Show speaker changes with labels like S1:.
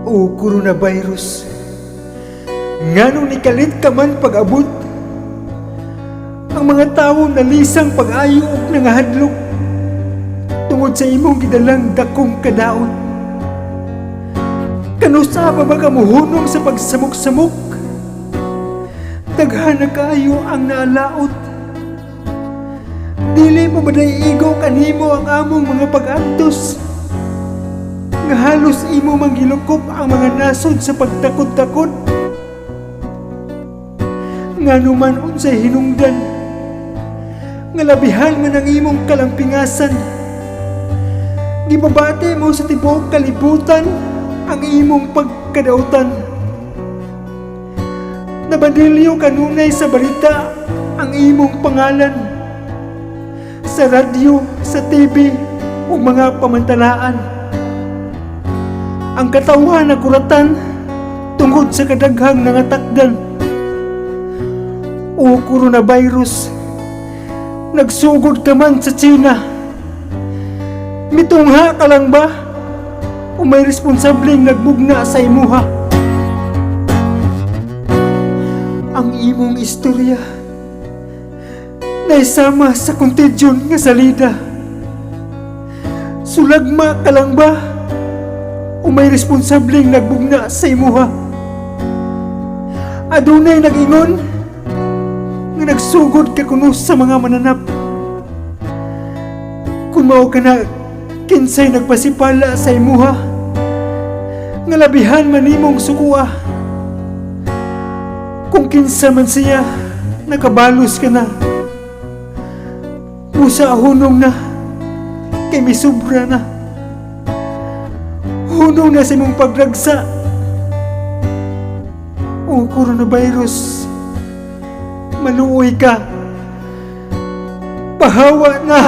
S1: O coronavirus, nganong nikalit ka man pag-abot? Ang mga tawo nalisang pag-ayo ug nangahadlok tungod sa imong gidalang dakong kadaot. Kanusa pa ba ka muhunong sa pagsamok-samok? Daghan na kaayo ang naalaot. Dili pa ba diay igo kanimo ang among mga pag-antos, nga halos imo mang gilukop ang mga nasod sa pagtakod-takod? Ngano man, unsay hinungdan nga labihan man ang imong kalampingasan? Gipabati mo sa tibuok kalibutan ang imong pagkadautan. Nabandilyo kanunay sa balita ang imong pangalan sa radyo, sa TV ug mga pamantalaan. Ang katawhan nakuratan tungod sa kadaghang nangatakdan. O coronavirus, nagsugod ka man sa China. Mitungha ka lang ba? O may responsableng nagbugna sa imuha? Ang imong istorya naisama sa contagion nga salida. Sulagma ka lang ba? O may responsableng nagbugna sa imuha? Adunay nag-ingon nga nagsugod ka kuno sa mga mananap. Kung mao kana, kinsay nagpasipala sa imuha nga labihan man nimong sukua? Kung kinsa man siya, nakabalos ka na. Busa hunong na, kay misubra na. Hunong na sa imong pagragsa. O coronavirus, maluoy ka. Pahawa na.